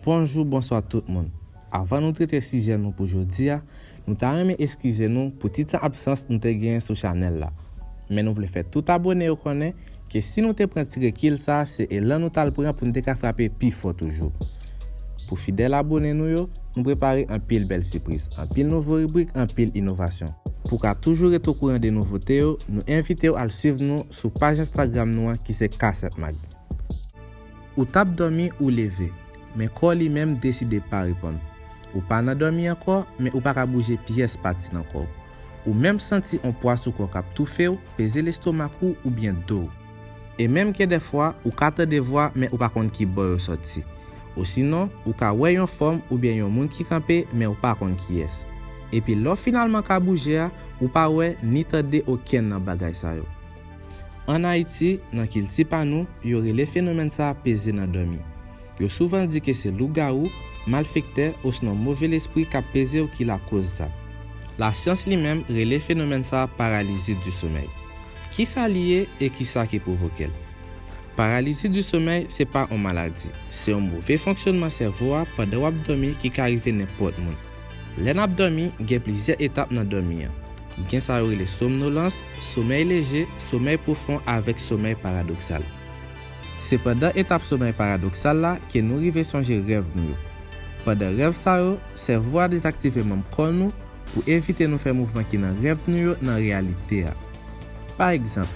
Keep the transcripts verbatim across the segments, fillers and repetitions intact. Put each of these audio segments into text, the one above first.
Bonjou, bonswa tout moun. Avan nou trete sijè nou pou jodi a, nou ta renmen eskize nou pou ti tan absans nou te genyen sou chanèl la. Men nou vle fè tout abone yo konnen ke si nou te pran ti rekil sa, se elan nou t al pran pou n te ka frape pi fò toujou. Pou fidèl abone nou yo, nou prepare anpil bèl sipriz, anpil nouvo ribrik, anpil inovasyon. Pou w ka toujou ret okouran de nouvote yo, nou envite w al swiv nou sou paj Instagram nou an ki se Kasèt Mag. Ou t ap dòmi, ou leve, men kò w li menm deside pa reponn. Ou pa nan dòmi ankò, men ou pa ka bouje pyès pati nan kò w. Ou menm santi on pwa sou kò w k ap toufe w, peze lestomak ou oubyen do w. E menm gen dèfwa, ou ka tande vwa, men ou pa konn ki bò yo sòti. Osinon, ou ka wè yon fòm oubyen yon moun ki kanpe, men ou pa konn kiyès. Epi lè w finalman ka bouje a, ou pa wè ni tande okenn nan bagay sa yo. Ann Ayiti, nan kilti pa nou, yo rele fenomèn sa a peze nan dòmi. Yo souvan di ke se lougawou, malfektè, osnon move lespri k ap peze w ki lakoz sa. Lasyans li menm rele fenomèn sa a paralizi di somèy. Kisa li ye e kisa ki pwovoke l? Paralizi di somèy se pa yon maladi, se yon move fonksyònman sèvo a pandan w ap dòmi ki ka rive nenpòt moun. Lè n ap dòmi, gen plizyè etap nan dòmi an. Gen sa yo rele somnolans, somèy leje, somèy pwofon avèk somèy paradoksal. Se pandan etap somèy paradoksal la ke nou rive sonje rèv nou yo. Pandan rèv sa yo, sèvo a dezaktive manm kò nou pou evite nou fè mouvman ki nan rèv nou yo nan reyalite a. Pa egzanp,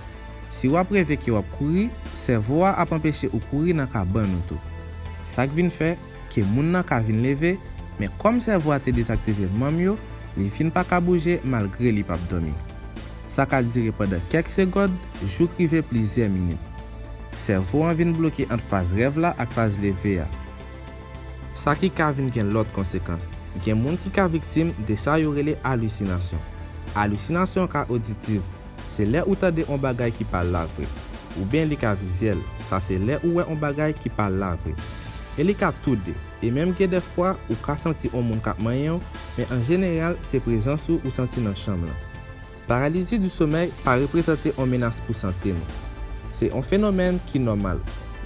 si w ap reve ke w ap kouri, sèvo a ap anpeche ou kouri nan kabann ou tou. Sa k vin fè ke moun nan ka vin leve, men kòm sèvo a te dezaktive manm yo, li vin pa ka bouje malgre li p ap dòmi. Sa ka dire pandan kèk segond, jouk rive plizyè minit. Sèvo an vin bloke ant faz rèv la ak faz leve a. Sa ki ka vin gen lòt konsekans. Gen moun ki ka viktim de sa yo rele alisinasyon. Alisinasyon ka oditiv, se lè ou tande on bagay ki pa la vre, oubyen li ka vizyèl, sa se lè ou wè on bagay ki pa la vre. E li ka tou de, e menm gen dèfwa ou ka santi on moun k ap manyen w, men an jeneral se prezans ou ou santi nan chanm lan. Paralizi di somèy pa reprezante on menas pou sante nou. Se on fenomèn ki nòmal.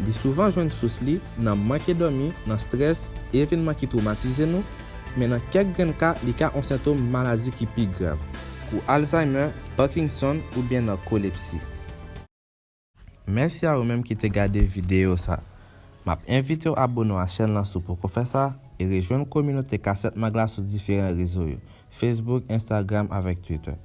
Li souvan jwenn sous li nan manke dòmi, nan strès, evenman ki twomatize nou, men nan kèk grenn ka, li ka on sentòm maladi ki pi grav, kou Alzheimer, Parkinson oubyen nakolepsi. Mèsi a ou menm ki te gade videyo sa. M ap envite w abone w a chèn lan si w poko fè sa, e rejwenn kominote Kasèt Mag la sou diferan rezo yo, Facebook, Instagram avèk Twitter.